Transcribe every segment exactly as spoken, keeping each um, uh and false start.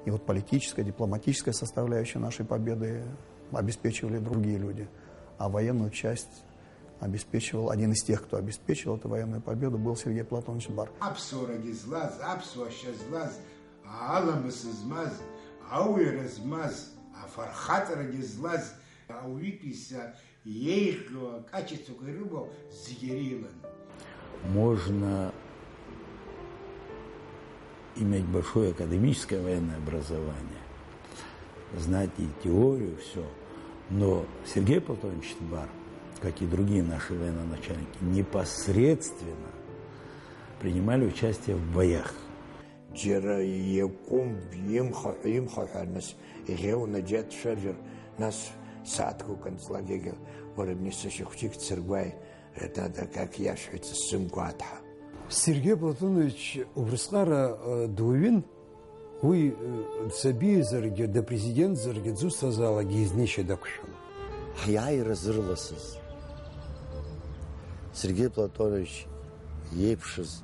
И вот политическая, дипломатическая составляющая нашей победы обеспечивали другие люди, а военную часть обеспечивал один из тех, кто обеспечивал эту военную победу, был Сергей Платонович Бар. Аԥсуарагьы злаз, аԥсуашьа злаз, аламыс змаз, ауаҩра змаз, афырхаҵарагьы злаз, ауаҩытәыҩса еиӷьу акачествақәа ирымоу зегьы ирылан. Можно иметь большое академическое военное образование, знать и теорию, все. Но Сергей Платонович Тбар, как и другие наши военачальники, непосредственно принимали участие в боях. Џьара иакәым имхаҳәа-имхаҳәа, нас иӷьеуны џьа дцәажәар, нас сааҭк анҵлак егьа, уара, мне сашьа хәҷык дсыргәааит, ҳәа, дада, как иашәҳәеит, сзымгәаҭҳа. Сергей Платонович убрысҟара, э, дуаҩын, уи, э, дсабиазаргьы, дапрезидентзаргьы, дзусҭазаалакгьы изнеишьа дақәшәон. Ҳиааира зырласыз, Сергеи Платонович иеиԥшыз,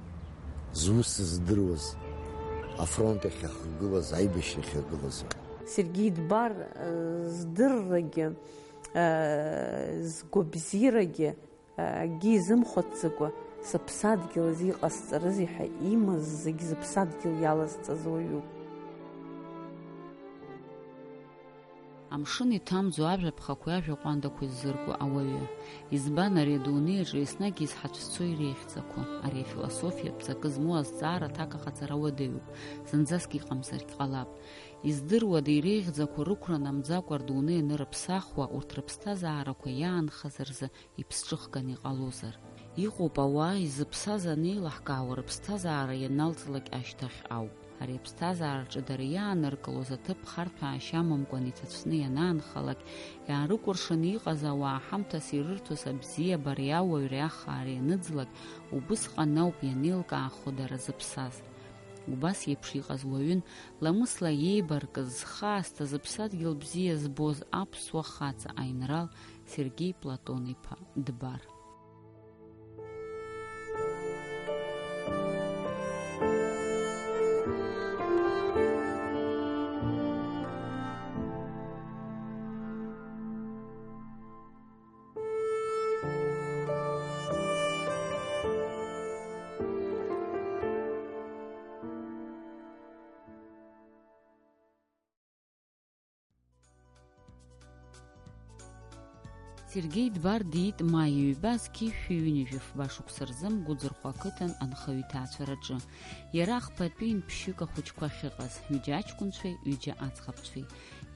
зус здыруаз, афронт иахьахагылаз, аибашьра иахьагылаз. Сергеи Дбар, э, здыррагьы, э, згәабзиарагьы, э, акгьы изымхәыцӡакәа, сыԥсадгьыл азы иҟасҵарызеи ҳәа имаз зегь зыԥсадгьыл иалазҵаз уаҩуп. Амшын иҭамӡо ажәаԥхақәеи ажәа ҟәандақәеи ззырку ауаҩы. Избан ари адунеи аҿы еснагь изҳацәцо иреиӷьӡақәо? Ари афилософиатә ҵакы змоу азҵаара аҭак аҟаҵара уадаҩуп, зынӡаск иҟамзаргь ҟалап. Издыруада, иреиӷьӡақәо рықәра намӡакәа рдунеи анырыԥсахуа, урҭ рыԥсҭазаарақәа иаанхаз рзы иԥсҿыхганы иҟалозар? Иҟоуп ауаа изыԥсаз анеилаҳкаауа рыԥсҭазаара ианалҵлак ашьҭахь ауп. Ари аԥсҭазаара ҿы дара иааныркылоз аҭыԥ харҭәаашьа амамкәан иҭацәны ианаанхалак, иаарыкәыршаны иҟаз ауаа ҳамҭас ирырҭоз абзиабареи ауаҩреи ахаареи аныӡлак, убысҟан ауп ианеилкаахо дара зыԥсаз. Убас еиԥш иҟаз уаҩын, ламысла иеибаркыз, зхы аасҭа зыԥсадгьыл бзиа збоз аԥсуа хаҵа аинрал Сергеи Платон-иԥа Дбар. Сергеи Дбар диит маи ҩба зқьи шәи ҩынҩажәи фба шықәса рзы Мгәыӡырхәа ақыҭан анхаҩы иҭаацәараҿы. Иара ахԥатәи ҩынтә ԥшьҩык ахәыҷқәа ахьыҟаз, ҩыџьа аҷкәынцәеи ҩыџьа аӡӷабцәеи.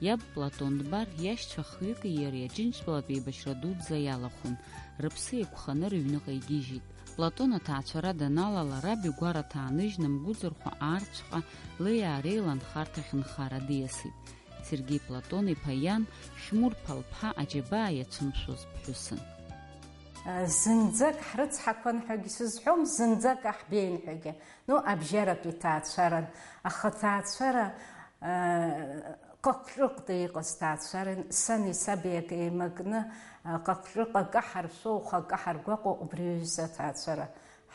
Иаб Платон Дбар иашьцәа хҩыки иареи Аџьынџьтәылатә еибашьра дуӡӡа иалахәын, рыԥсы еиқәханы рыҩныҟа игьежьит. Платон аҭаацәара даналала, раб игәараҭа ааныжьны Мгәыӡырхәа аарцәҟа леиаареи ланхарҭахь нхара диасит. Сергеи Платон-иԥа иан Хьмурԥа лԥа аџьабаа иацәымшәоз ԥҳәысын. Зынӡак ҳрыцҳақәан ҳәагьы сызҳәом, зынӡак аҳбеин ҳәагьы. Ну, абжьаратәи ҭаацәаран. Аха аҭаацәара, э, Ҟаҟлыҟда иҟаз ҭаацәаран, сани саби акы еимакны, э, Ҟаҟлыҟа акы ҳаршәо, ухы акы ҳаргәаҟуа, убри аҩыза аҭаацәара.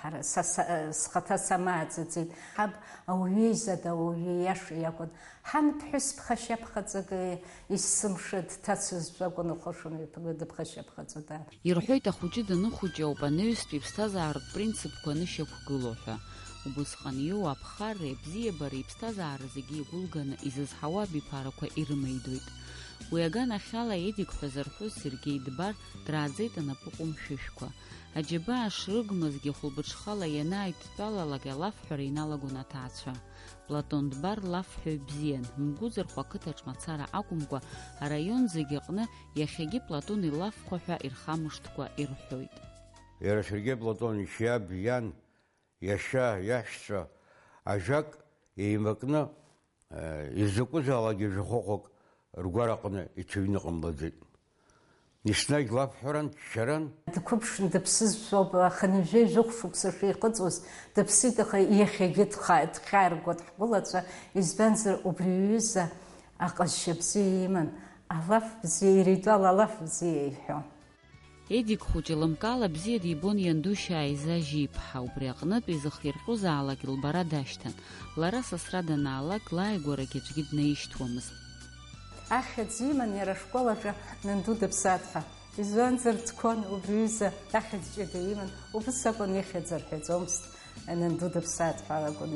Ҳара, са, са, схаҭа самааӡаӡеит. Ҳаб ауаҩы изада, ауаҩы иаша иакәын. Ҳан ԥҳәыс ԥхашьаԥхаҵак, э, есымша дҭацызшәа акәын, лхы шымҩаԥгоз дыԥхашьаԥхаҵо даара. Ирҳәоит, ахәыҷы даныхәыҷы ауп анаҩстәи иԥсҭазааратә принципқәа анышьақәгыло ҳәа. Убысҟан иоуа аԥхарреи абзиабареи иԥсҭазаара зегьы игәылганы изызҳауа абиԥарақәа ирымеидоит. Уи аганахьала Едик ҳәа зырҳәоз Сергеи Дбар драаӡеит анапы ҟәымшәышәқәа. Аџьабаа шрыгмызгьы хәылбыҽхала ианааидтәалалак алафҳәара иналагон аҭаацәа. Платон Дбар лафҳәаҩ бзиан, Мгәыӡырхәа ақыҭаҿ мацара акәымкәа, араион зегь аҟны иахьагьы Платон илафқәа ҳәа ирхамышҭкәа ирҳәоит. Иара Сергеи Платонович иаб, иан, иашьа, иашьцәа ажәак еимакны, э, изакәызаалакгьы жәохәҟәак ргәараҟны иҽыҩныҟамлаӡеит. Еснагь лафҳәаран, ччаран. Дқәыԥшны дыԥсызшәоуп, аха ҩажәи жәохә шықәса шихыҵуаз дыԥсит, аха иахьагьы дха-, дхьааргоит ҳгәылацәа, избанзар, убри иҩыза аҟазшьа бзиа иман, алаф бзиа, иритәала алаф бзиа иҳәон. Едик хәыҷы лымкаала бзиа дибон ианду Шьааиза Жьиԥҳа, убри аҟнытә изыхирҟьозаалак илбара дашьҭан. Лара сасра данаалак, лааигәарагь аӡәгьы днаишьҭуамызт. Ахьӡ иман иара ашкол аҿы Нанду дыԥсаат ҳәа. Избанзар, дцон убри аҩыза ахьӡ ҷыда иман, убыс акәын ихьӡ рҳәаӡомызт, Нанду дыԥсаат ҳәа акәын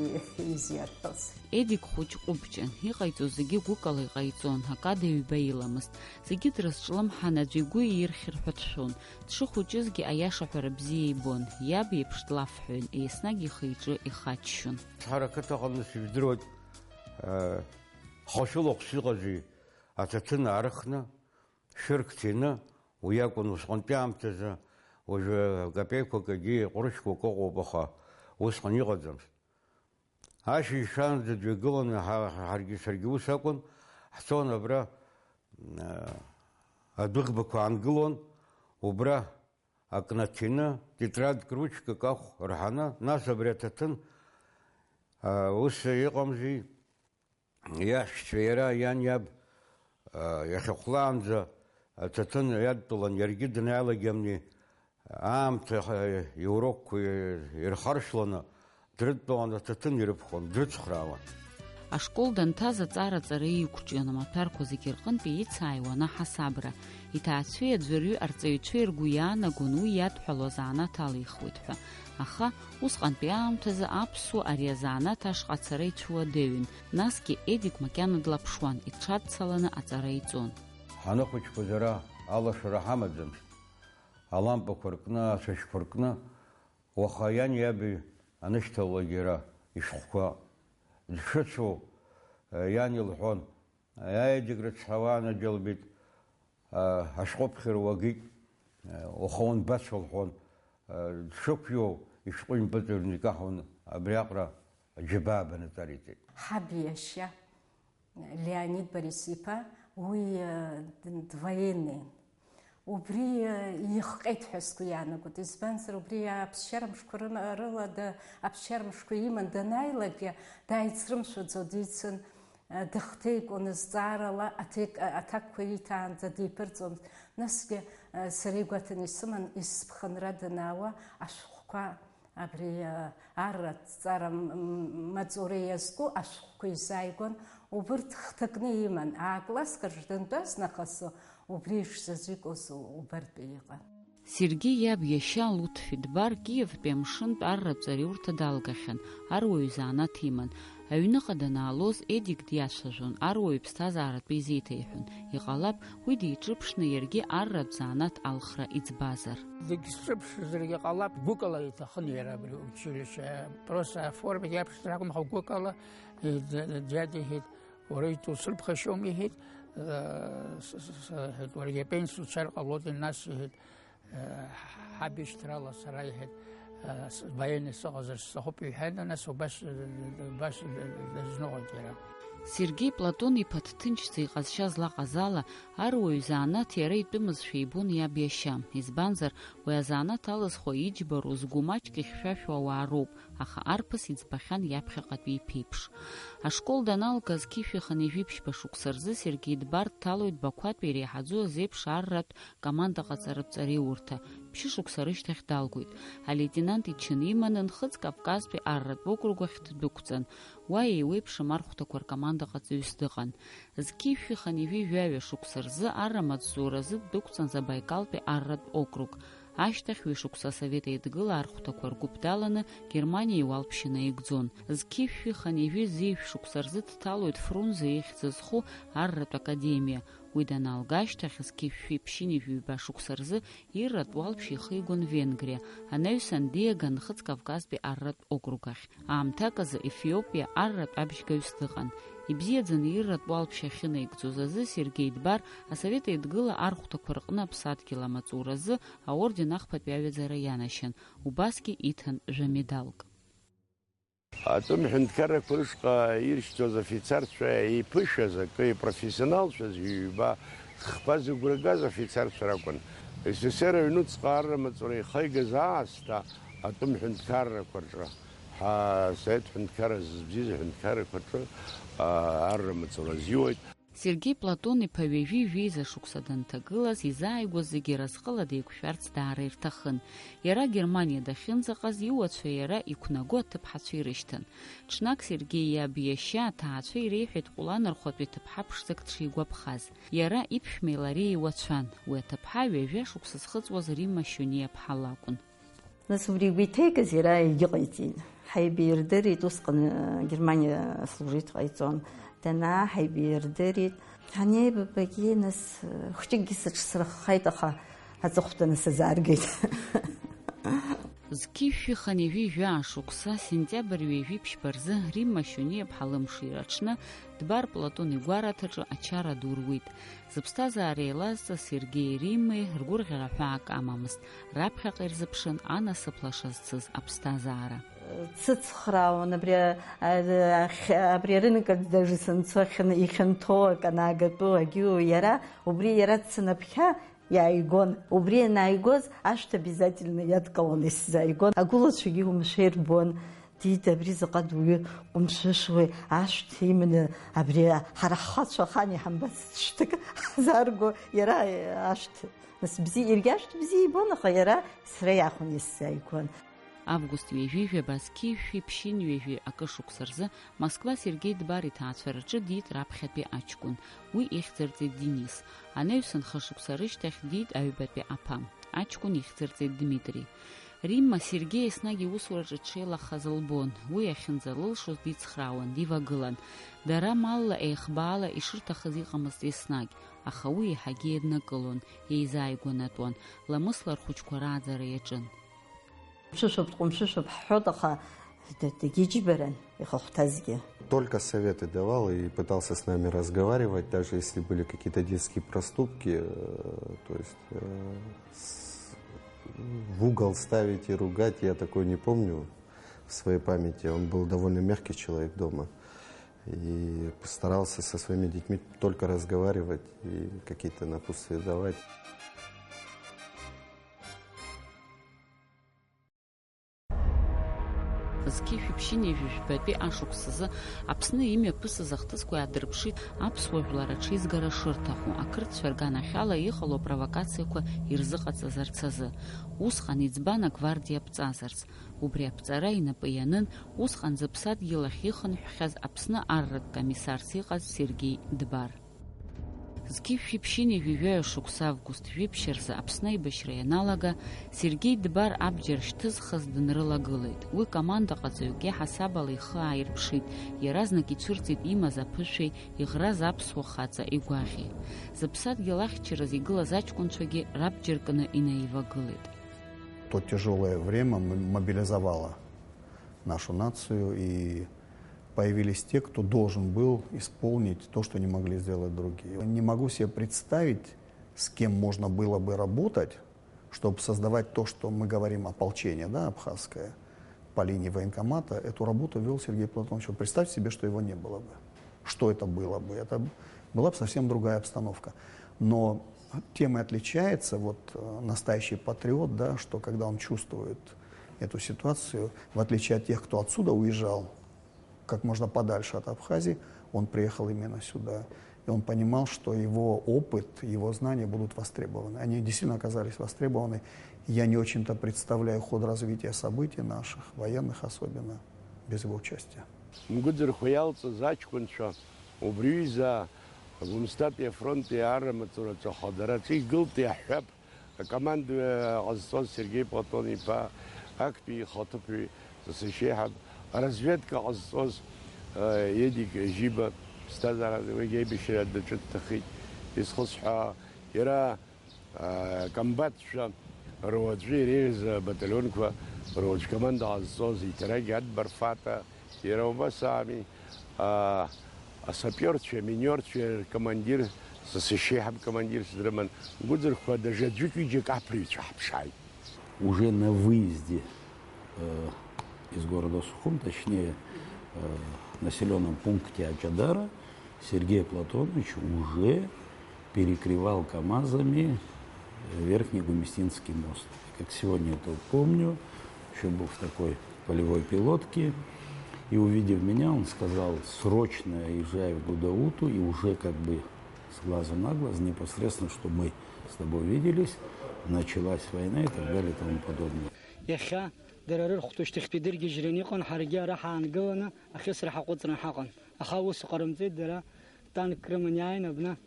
изиарҳәоз. Едик хәыҷ ҟәыбҷан, иҟаиҵо зегьы гәыкала иҟаиҵон, акада ҩба иламызт. Зегьы дрызҿлымҳан, аӡәы игәы иирхьыр ҳәа дшәон. Дшыхәыҷызгьы аиаша ҳәара бзиа ибон, иаб иеиԥш длафҳәаҩын, еснагь ихы-иҿы ихаччон. Ҳара ақыҭа аҟны сыжәдыруеит, э, хашәыла хәшәыҟази аҭаҭын аарыхны, шәырк ҭины, уи акәын усҟантәи аамҭазы, уажәы капеиқәак егьи ҟәрышьқәак ыҟоуп, аха усҟан иҟаӡамызт. Ашьыжь шаанӡа дҩагыланы, ҳа-, ҳаргьы саргьы ус акәын, ҳцон абра, э, адәыӷбақәа аангылон, убра акнаҭины, тетрадк, ручкак ахә рҳаны, нас абри аҭаҭын, э, ус иҟамзи, иаҳәшьцәа иара иан иаб, э, иахьахәлаанӡа аҭаҭын иадтәалан, иаргьы данааилагьы амни, аамҭа, ҳа, иурокқәа ирхаршәланы, дрыдтәалан аҭаҭын ирықәхон, дрыцхраауан. Ашкол данҭаз аҵара-ҵара иқәҿион, амаҭәарқәа зегьы рҟынтәи ицааиуан аҳасабра. Иҭаацәеи аӡәырҩы арҵаҩцәеи ргәы иаанагон уи иадҳәалоу азанааҭ алихуеит ҳәа. Аха, усҟантәи аамҭазы аԥсуа ари азанааҭ ашҟа ацара ицәуадаҩын, насгьы Едик макьана длаԥшуан, иҽадцаланы аҵара иҵон. Ҳаныхәыҷқәаз ара алашара ҳамаӡамызт. Алампақәа ркны, ацәашьқәа ркны, уаха иани иаби анышьҭалалак иара ишәҟәқәа дшыцәоу, э, иан илҳәон, Едик рыцҳа уаанаџьалбеит, э, ашәҟәы ԥхьара уагеит, э, уаха унбацәа лҳәон, э, дшықәиоу ишәҟәы импыҵыҩрны икаҳауан, абриаҟара аџьабаа баныҵариҵеит. Ҳаб иашьа. Леонид Борис-иԥа, уи, э, д-, двоенный. Убри, э, ихҟьеит ҳәа сгәы иаанагоит. Избанзар, убри аԥсшьара мшқәа рын-, рыла да-, аԥсшьара мшқәа иман данааилакгьы, дааицрымшәаӡо дицын, э, дыхҭеикуан зҵаарала, аҭек-, аҭакқәа иҭаанӡа диԥырҵуамызт. Насгьы, э, сара игәаҭаны исыман, есыԥхынра данаауа, ашәҟәқәа Абри, а, арратә ҵара м-, м-, маҵура иазку ашәҟәқәа изааигәан, убырҭ хҭакны иман, аа-класск аҿы дантәаз нахыс убри ишзаҵәикуаз убартә иҟан. Сергеи иаб иашьа Луҭфи Дбар Киевтәи амшынтә арратә ҵареурҭа далгахьан, аруаҩ занааҭ иман. Аҩныҟа данаалоз Едик диацәажәон, аруаҩ иԥсҭазааратәы изеиҭеиҳәон. Иҟалап, уи диҿыԥшны иаргьы арратә занааҭ алхра иӡбазар. Зегь зҿыԥшызаргьы ҟалап, гәыкала иҭахын иара абри училище. Просто аформа иаԥшӡар акәым, аха гәыкала, э, д-, д-, диадихеит, уара итусырԥхашьом, иҳәеит, э, с-, с-, с-, иҳәеит, уаргьы апенсиа уцар ҟалоит, нас, иҳәеит, э, ҳаб ишьҭрала сара, иҳәеит, э, с-, военный сыҟазар сҭахуп, иҳәеит, нас убас, э, д-, д-, убас, э, д-, дазныҟәеит иара. Сергеи Платон-иԥа дҭынчӡа иҟазшьа злаҟаз ала, аруаҩ занааҭ иара итәымызшәа ибон иаб иашьа. Избанзар, уи азанааҭ алызхуа иџьбароу, згәы маҷк ихьшәашәоу ауаа роуп, аха арԥыс иӡбахьан иаԥхьаҟатәи иԥеиԥш. Ашкол даналга зқьи жәшәи хынҩажәи ԥшьба шықәса рзы Сергеи Дбар дҭалоит Бақәатәи иреиҳаӡоу азеиԥш арратә командаҟаҵаратә ҵареиурҭа, ԥшьышықәса рышьҭахь далгоит. Алеитенант ичын иманы Нхыҵ Кавказтәи арратә округ ахь ддәықәҵан. Уа еиуеиԥшым архәҭақәа ркомандаҟаҵаҩыс дыҟан. Зқьи жәшәи хынҩажәи жәаҩа шықәса рзы арра маҵзуразы ддәықәҵан Забаикалтәи арратә округ. Ашьҭахь ҩышықәса Асовет Еидгыла архәҭақәа ргәыԥ даланы Германиа иуалԥшьа наигӡон. Зқьи жәшәи хынҩажәи зеижә шықәса рзы дҭалоит Фрунзе ихьӡ зху арратә академиа. Уи даналга ашьҭахь, зқьи жәшәи ԥшьынҩажәи ҩба шықәса рзы ирратә уалԥшьа ихигон Венгриа, анаҩсан диаган Нхыҵ Кавказтәи арратә округ ахь. Аамҭак азы Ефиопиа арратә абжьгаҩыс дыҟан. Ибзиаӡаны ирратә уалԥшьа ахьынаигӡоз азы Сергеи Дбар Асовет Еидгыла архәҭақәа рҟны аԥсадгьыл амаҵуразы аорден ахԥатәи аҩаӡара ианашьан, убасгьы иҭан жәамедалк. Атәым ҳәынҭқаррақәа рышҟа иршьҭуаз афицарцәа еиԥышәаз акы, ипрофессионалцәаз ҩба, хԥа зыгәра газ афицарцәа ракәын. С С С Р аҩнуҵҟа арра маҵура ихаигаз аасҭа атәым ҳәынҭқаррақәа рҿы, ҳа, Совет ҳәынҭқарра зызбзиаз аҳәынҭқаррақәа рҿы, а, арра маҵура азиуеит. Сергеи Платон-иԥа ҩажәи жәеиза шықәса данҭагылаз, изааигәаз зегьы разҟыла деиқәшәарц даара ирҭахын. Иара Германиа дахьынӡаҟаз, иуацәа иара иқәнаго аҭыԥҳацәа ирышьҭан. Ҽнак Сергеи иаб иашьа аҭаацәа иреиҳәеит Ҟәланырхәатәи ҭыԥҳа ԥшӡак дшигәаԥхаз. Иара иԥшәмеи лареи еиуацәан. Уи аҭыԥҳа ҩажәа шықәса зхыҵуаз Римма Шьониа-ԥҳа лакәын. Нас убри игәы иҭеикыз иара егьыҟаиҵеит. Ҳаибирдырит, усҟан, э, Германиа служит ҟаиҵон. Данаа ҳаибирдырит. Ҳанеибабагьы, нас, э, хәҷыкгьы сыҽсырххаит, аха аҵыхәтәаны сазааргеит. Зқьышәи хынҩажәи жәаа шықәса, сентиабр ҩажәи ԥшьба рзы Римма Шьониа-ԥҳа лымшира аҽны Дбар Платон игәараҭаҿы ачара ду руит. Зыԥсҭазаара еилазҵаз Сергеи Риммеи ргәырӷьара ҳәаак амамызт, раԥхьаҟа ирзыԥшын анасыԥ лаша зцыз аԥсҭазаара. Дсыцхраауан абри, а, ахь-, абри арынкаҿ даже санцо ахьын-, ихьанҭоу акы анаагатәу агьу, иара убри иара дсанаԥхьа иааигон. Убри ианааигоз ашәҭ обязательно иадкыланы исзааигон. Агәылацәагьы умшәа ирбон. Диит, абри заҟа дуаҩы ҟәымшәышуеи, ашәҭ иманы, абри ҳара ҳхацәа ахаан иҳамбацт шәҭык ҳзаарго, иара ашәҭ, нас, бзиа, иаргьы ашәҭ бзиа ибон, аха иара сара иахәаны исзааигон. Август ҩажәи жәаба, зқьи жәшәи ԥшьынҩажәи акы шықәса рзы Москва Сергеи Дбар иҭаацәараҿы диит раԥхьатәи аҷкәын. Уи ихьӡырҵеит Денис. Анаҩсан хышықәса рышьҭахь диит аҩбатәи аԥа. Аҷкәын ихьӡырҵеит Дмитри. Римма Сергеи еснагь иусураҿы дшеилахаз лбон, уи иахьынӡалылшоз дицхраауан, дивагылан. Дара малла, еихбаала ишырҭахыз иҟамызт еснагь, аха уи еиҳагьы еиднакылон, еизааигәанатәуан, ламысла рхәыҷқәа рааӡара иаҿын. Ҟәымшәышәуп, дҟәымшәышәуп ҳҳәот, аха д-, дагьыџьбаран ихахәҭазгьы. Только советы давал и пытался с нами разговаривать, даже если были какие-то детские проступки, э, то есть, э, с-, в угол ставить и ругать, я такое не помню в своей памяти. Он был довольно мягкий человек дома и старался со своими детьми только разговаривать и какие-то напутствия давать. Зқьи шәи ԥшьынҩажәи жәбатәи ашықәсазы Аԥсны имҩаԥысыз ахҭысқәа иаадырԥшит аԥсуа жәлар аҽеизгара шырҭаху, ақырҭцәа рганахьала иҟало апровокациақәа ирзыҟаҵазарц азы. Усҟан иӡбан агвардиа ԥҵазарц. Убри аԥҵара инапы ианын усҟан зыԥсадгьыл ахь ихынҳәхьаз Аԥсны арратә комиссарс иҟаз Сергеи Дбар. Зқьи шәи ԥшьынҩажәи жәаҩа шықәса август жәиԥшь рзы Аԥсны аибашьра ианалага, Сергеи Дбар абџьар шьҭызхыз дынрылагылеит. Уи командаҟаҵаҩык иаҳасабала ихы ааирԥшит, иаразнак ицәырҵит имаз аԥышәеи иӷраз аԥсуа хаҵа игәаӷьи. Зыԥсадгьыл ахьчараз игылаз аҷкәынцәагьы рабџьар кны инаивагылеит. То тяжёлое время м-, мобилизовало нашу нацию, и появились те, кто должен был исполнить то, что не могли сделать другие. Не могу себе представить, с кем можно было бы работать, чтобы создавать то, что мы говорим, ополчение, да, абхазское, по линии военкомата. Эту работу вёл Сергей Платонович. Вот представьте себе, что его не было бы. Что это было бы? Это была бы совсем другая обстановка. Но тем и отличается вот, э, настоящий патриот, да, что когда он чувствует эту ситуацию, в отличие от тех, кто отсюда уезжал как можно подальше от Абхазии, он приехал именно сюда. И он понимал, что его опыт, его знания будут востребованы. Они действительно оказались востребованы. Я не очень-то представляю ход развития событий наших, военных особенно, без его участия. Мгәыӡырхәа иалҵыз аҷкәынцәа убри ҩыза Гәымсҭатәи афронти арра маҵураҿы ахадара аҿы игылт иаҳҳәап. Акомандуе ҟазҵоз Сергеи Платон-иԥа, актәи ихаҭыԥуаҩ, сасышьеиҳаб, аразведка ҟазҵоз, э, Едик Жьиба, ԥсҭазаара уигьы аибашьра даҿы дҭахеит, изхысҳәаа, иара, э, комбатцәа руаӡәы иреиӷьыз абаталионқәа руаӡә команда ҟазҵоз, иҭарагь Адбар Фата, иара убас ами, а, асапиорцәеи аминиорцәеи ркомандир, са сашьеиҳаб командирс дрыман, Гәыӡырхәа дажа аӡәык-ҩыџьак аԥырҩцәа ҳаԥшааит. Уже на выезде, э, из города Сухум, точнее, э, населённом пункте Ачадара, Сергей Платонович уже перекрывал КамАЗами Верхний Гумистинский мост. Как сегодня это помню, ещё был в такой полевой пилотке. И увидев меня, он сказал: «Срочно езжай в Гудауту», и уже как бы с глазу на глаз, непосредственно, что мы с тобой виделись, началась война и так далее и тому подобное. Иахьа дара рырхәҭоу шьҭахьтәи дыргьежьраны иҟан, ҳаргьы ара ҳаангыланы ахьысра ҳаҟәыҵран ҳаҟан. Аха ус ҟарымҵеит, дара танк рыман иааин абна.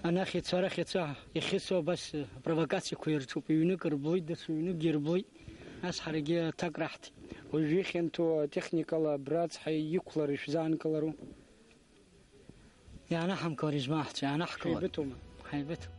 Анахь ицо, арахь ицо, иахьыцу абас, э, провокациақәа ирҿуп, ҩнык рблит, даҽа ҩныкгьы ирблит. Нас ҳаргьы аҭак раҳҭеит. Уажәы ихьанҭоу атехникала абра ацҳа иқәлар ишәзаанкылару? Иаанаҳамкылар измаҳцо, иаанаҳкылар. Ҳаибыҭоума? Ҳаибыҭоуп.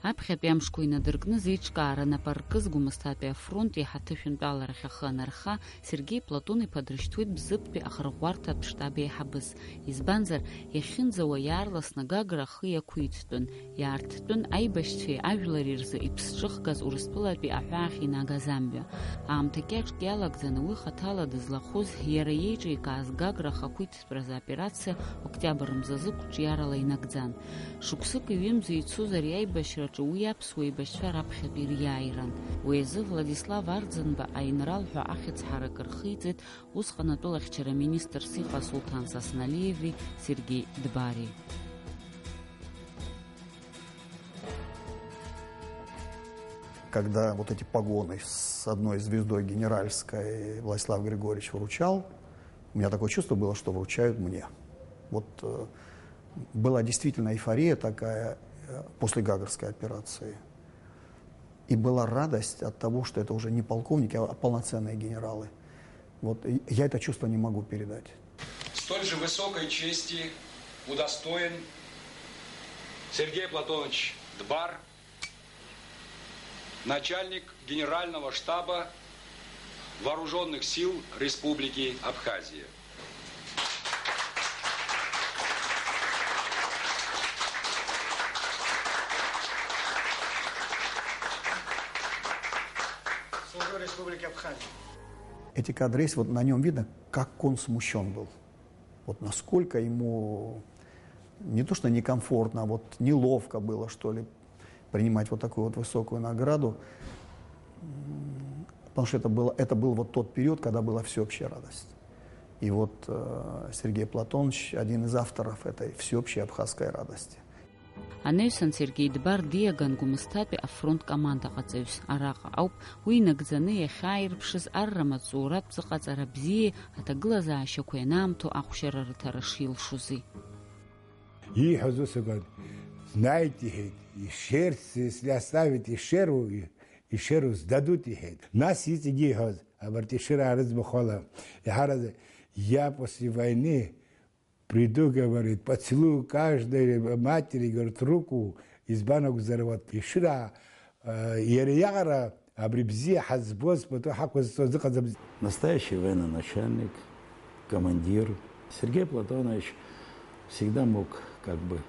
Аԥхьатәи амшқәа инадыркны зеиҿкаара нап аркыз Гәымсҭатәи афронт иаҳа ҭышәынтәаларахь ахы анарха, Сергеи Платон-иԥа дрышьҭуеит Бзыԥтәи ахырӷәӷәарҭатә штаб еиҳабыс. Избанзар, иахьынӡауа иаарласны Гагра ахы иақәиҭтәын, иаарҭтәын аибашьцәеи ажәлари рзы иԥсҿыхгаз Урыстәылатәи аҳәаахь инагаз амҩа. Аамҭа кьаҿк иалагӡаны уи хаҭала дызлахәыз, иара иеиҿикааз Гагра ахақәиҭтәразы аоперациа октиабр мзазы қәҿиарала инагӡан. Шықәсыки ҩымзи ицоз ари аибашьраҿы уи аԥсуа еибашьцәа раԥхьатәи ириааиран. Уи азы Владислав Арӡынба аинрал ҳәа ахьӡ ҳаракы рхиҵеит усҟан атәылахьчара министрс иҟаз Сулҭан Сасналиеви Сергеи Дбари. Когда вот эти погоны с одной звездой генеральской Владислав Григорьевич вручал, у меня такое чувство было, что вручают мне. Вот, э, была действительно эйфория такая, э, после Гагрской операции. И была радость от того, что это уже не полковники, а полноценные генералы. Вот, и я это чувство не могу передать. Столь же высокой чести удостоен Сергей Платонович Дбар, начальник Генерального штаба Вооружённых сил Республики Абхазия. Служу Республике Абхазия. Эти кадры есть, вот на нём видно, как он смущён был. Вот насколько ему не то что некомфортно, а вот неловко было, что ли, принимать вот такую вот высокую награду. М, потому что это было, это был вот тот период, когда была всеобщая радость. И вот, э, Сергей Платонович один из авторов этой всеобщей абхазской радости. Анаҩсан Сергеи Дбар диаган Гәымсҭатәи афронт командаҟаҵаҩс. Араҟа ауп уи инагӡаны иахьааирԥшыз арра маҵзуратә ҵыҟаҵара бзиеи аҭагылазаашьақәа ианаамҭоу ахәшьара рыҭара шилшози. Ииҳәаз ус акәын, знаете, иҳәеит, ишерцы, если оставить ишеру, ишеру сдадут, иҳәеит. Нас иҵегьы иҳәоз, абарҭ ишераа рыӡбахә ала, иаҳараӡак я после войны приду, говорит, поцелую каждой матери, говорит, руку, избан акәзар, вот, ишыраа, э, иара иаҟара абри бзиа ҳазбоз, пату ҳақәызҵоз ыҟаӡам. Настоящий военноначальник, командир Сергей Платонович всегда мог как бы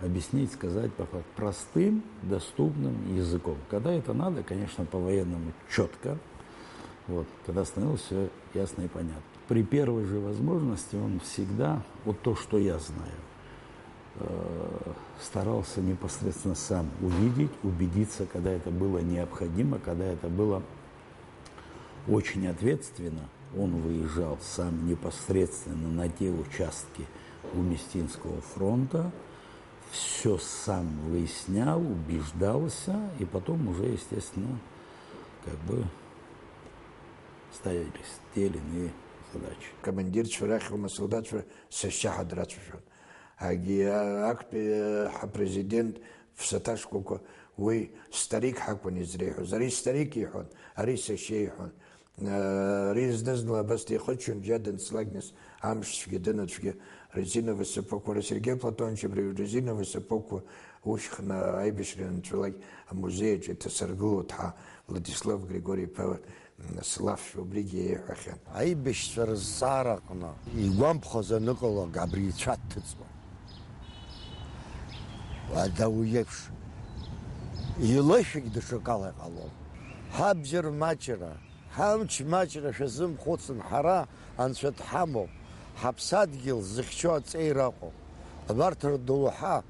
объяснить, сказать по факту простым, доступным языком. Когда это надо, конечно, по-военному чётко. Вот, когда становилось всё ясно и понятно. При первой же возможности он всегда, вот то, что я знаю, э, старался непосредственно сам увидеть, убедиться, когда это было необходимо, когда это было очень ответственно. Он выезжал сам непосредственно на те участки Гумистинского фронта, всё сам выяснял, убеждался, и потом уже, естественно, как бы ставились те или иные задачи. Командирцәа рахьоума, асолдаҭцәа сашьа ҳәа драцәажәон. Егьи актәи ҳапрезидент Фсаҭашкәакәа уи старик ҳакәын изреиҳәоз. Ари старик иҳәон, ари сашьа иҳәон. Ари зны-зынла абас деихыччон, џьа данцлак нас, амшцәгьа, дынацәгьа, резиновый сапог, уара, Сергеи Платонович, абри резиновый сапогқәа ушьхны аибашьра анцәалак амузеи аҿы иҭасыргыло ҭҳа, Владислав Григори-иԥа слафшәа убригьы иеиҳәахьан. Аибашьцәа рызҵаара аҟны игәамԥхаз аныҟалак абри ицәа дҭыҵуан. Ада уи еиԥш илышәагь даҽакала иҟалом. Ҳабџьар маҷра, ҳамч маҷра шәазымхәыцын, ҳара Анцәа дҳамоуп, ҳаԥсадгьыл зыхьчо аҵеира ыҟоуп. Абарҭ рдоуҳа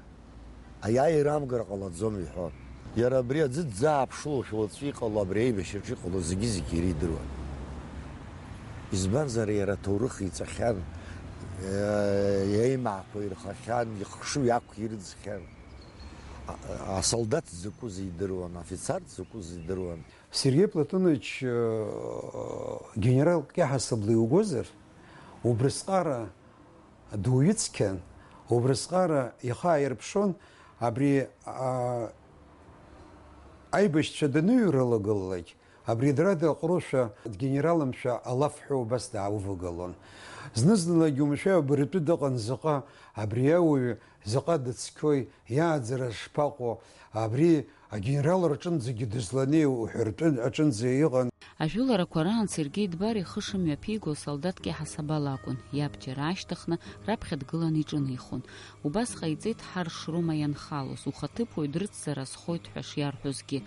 аиааира амгар ҟалаӡом иҳәон. Иара абри аӡы дзааԥшылошәа уаҵәы иҟало, абри аибашьраҿы иҟало зегьы-зегьы иридыруан. Избанзар, иара аҭоурых иҵахьан, еимаақәа ирхахьан, ихшыҩ ақәирӡхьан. А-, асолдаҭ дзакәыз идыруан, афицар дзакәыз идыруан. Сергеи Платонович, э, генерал кьаҳасабла иугозар, убрысҟара дуаҩы цқьан, убрысҟара ихы ааирԥшуан, абри, а, аибашьцәа даныҩралагылалак, абри дара дыҟәрушәа, дгенералымшәа алаф ҳәа убас дааивагылон. Зны-зынлагьы умшәа абыржәтәы дыҟан заҟа, абри ауаҩы заҟа дыцқьои, иааӡара шԥаҟоу, абри агенерал рҿынӡагьы дызланеи уҳәартәы аҿынӡа иҟан. Ажәыларақәа раан Сергеи Дбар ихы шымҩаԥиго асолдаҭ кьаҳасабала акәын, иабџьар аашьҭыхны раԥхьа дгыланы иҿынеихон. Убас ҟаиҵеит Ҳарш Рома ианхалоз, ухаҭыԥуаҩ дрыцзар азхоит ҳәа шиарҳәозгьы.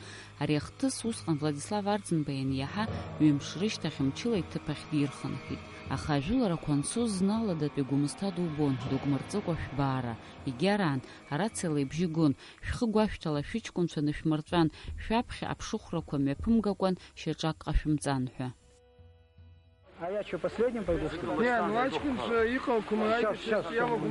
Ари ахҭыс усҟан Владислав Арӡынба ианиаҳа, ҩымш рышьҭахь мчыла иҭыԥ ахь дирхынҳәит. Аха ажәыларақәа анцоз зны аладатәи Гәымсҭа дубон, дугмырҵыкәа шәбаара. Егьараан, арациала ибжьы гон, шәхы гәашәҭала, шәыҷкәынцәа нышәмырҵәан, шәаԥхьа аԥшыхәрақәа мҩаԥымгакәан, шьаҿак ҟашәымҵан ҳәа. А я что, последним пойду, что ли? Не, ну, аҷкәынцәа иҟақәоу, Щас, щас. Я могу,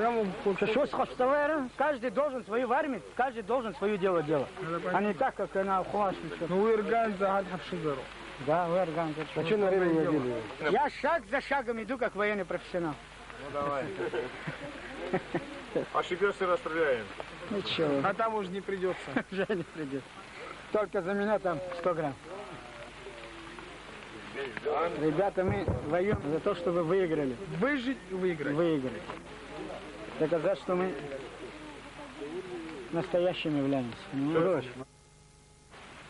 я могу. Что, что, что, что, каждый должен свою в армии, каждый должен свое дело делать. А не так, как на Хуаш. Ну, уи рганӡа ҳарҭ ҳаԥшызароуп. Да, уи рганӡа. А что на время не одели? Я шаг за шагом иду, как военный профессионал. Ну, давай. Ошибешься, расстреляем. Ничего. А там уже не придется. Уже не придется. Только за меня там сто грамм. Ребята, мы воюем за то, чтобы выиграли. Выжить и выиграть. Выиграть. Доказать, что мы настоящими являемся. Понимаешь?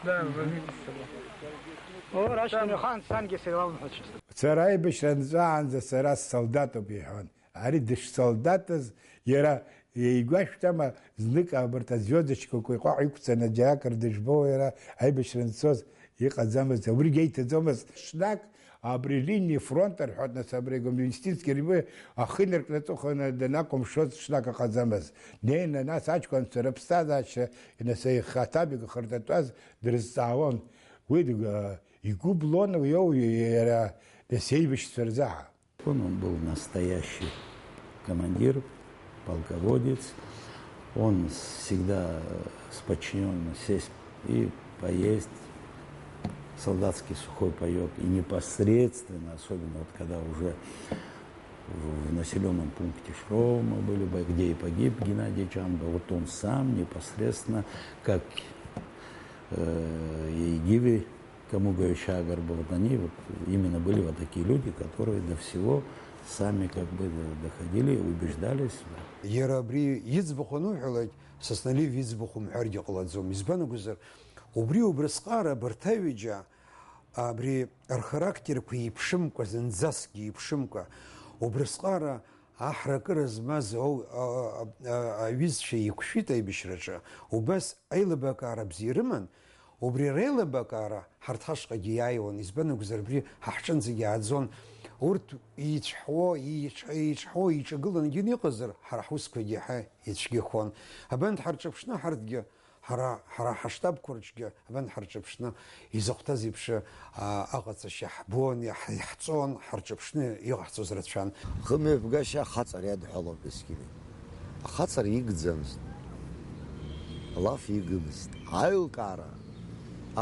Да, возьмите с собой. О, рашкин хан санги селам хочешь. Сара аибашьра нҵәаанӡа сара ссолдатуп иҳәон. Ари дышсолдатыз, иара игәашәҭама, знык абарҭ азвездочкақәа иҟәаҟ иқәҵаны џьаракыр дыжәбо, иара аибашьра нцоз иҟаӡамызт, убригьы иҭаӡомызт. Ҽнак абри линиа фронт рҳәоит, нас абри Гомельницкий рбы ахы инаркны аҵыхәан данақәымшәоз ҽнак аҟаӡамызт. Днеины нас аҷкәынцәа рыԥсҭазаашьа, нас ихаҭабик ахыртатәаз дрызҵаауан. Уи, э, игәы блон уи ауаҩы, иара нас еибашьцәа рзаҳа. Он, он был настоящий командир, полководец. Он всегда с подчинёнными сесть и поесть, солдатский сухой паёк. И непосредственно, особенно вот когда уже в, в населённом пункте Шрома были, бо-, где и погиб Геннадий Чанба, вот он сам непосредственно, как, э, и Гиви Камугович Агарба, вот они вот именно были вот такие люди, которые до всего сами как бы доходили, убеждались. Иара абри иӡбахә ануҳәалак, Сасналиев иӡбахә умҳәаргьы ҟалаӡом. Избан акәзар, убри убрысҟара абарҭ аҩыџьа, абри рхарактерқәа еиԥшымкәа, зынӡаскгьы еиԥшымкәа, убрысҟара аҳракыра змаз ау-, а-, а-, а-, аҩызцәа еиқәшәеит аибашьраҿы, убас аилибакаара бзиа ирыман, убри реилибакаара ҳарҭ ҳашҟагьы иааиуан, избан акәзар, абри ҳа ҳҿынӡагьы ааӡон. Урҭ еицәҳауа, еиҿ-, еиҿҳауа, еиҿагылангьы иҟазар, ҳара ҳусқәагьы иаҳа ицәгьахон. Абанҭ ҳарҿыԥшны ҳарҭгьы Ҳара, ҳара ҳаштабқәа рҿгьы, абан ҳарҿыԥшны, изыхәҭаз еиԥш, а, аҟаҵашьа ҳбон, иаҳ-, иаҳҵон, ҳарҿыԥшны иҟаҳҵоз рацәан. Хымҩаԥгашьа ахаҵара иадҳәалон, мискьыни. Ахаҵара игӡамызт, алаф игымызт, аилкаара,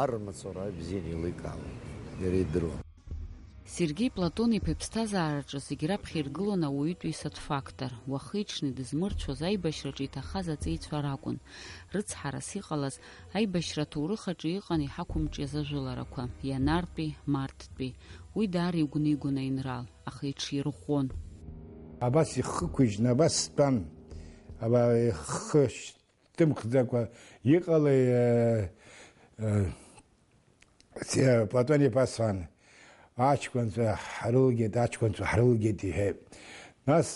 армаҵура бзианы еиликаауан, иара идыруан. Сергеи Платон-иԥа иԥсҭазаараҿы зегь раԥхьа иргылон ауаҩытәыҩсатә фактор, уахи-ҽни дызмырцәоз аибашьраҿы иҭахаз аҵеицәа ракәын. Рыцҳарас иҟалаз, аибашьра аҭоурых аҿы иҟан иҳақәымҿиаз ажәыларақәа, ианартәи, марттәи. Уи даара игәнигон аинрал, аха иҽирӷәӷәон. Абас ихықәыжьны, абас стәан, аба ихы шьҭымхӡакәа иҟалеи, э, э, Платон-иԥа Сан, аҷкәынцәа ҳрылгеит, аҷкәынцәа ҳрылгеит, иҳәеит. Нас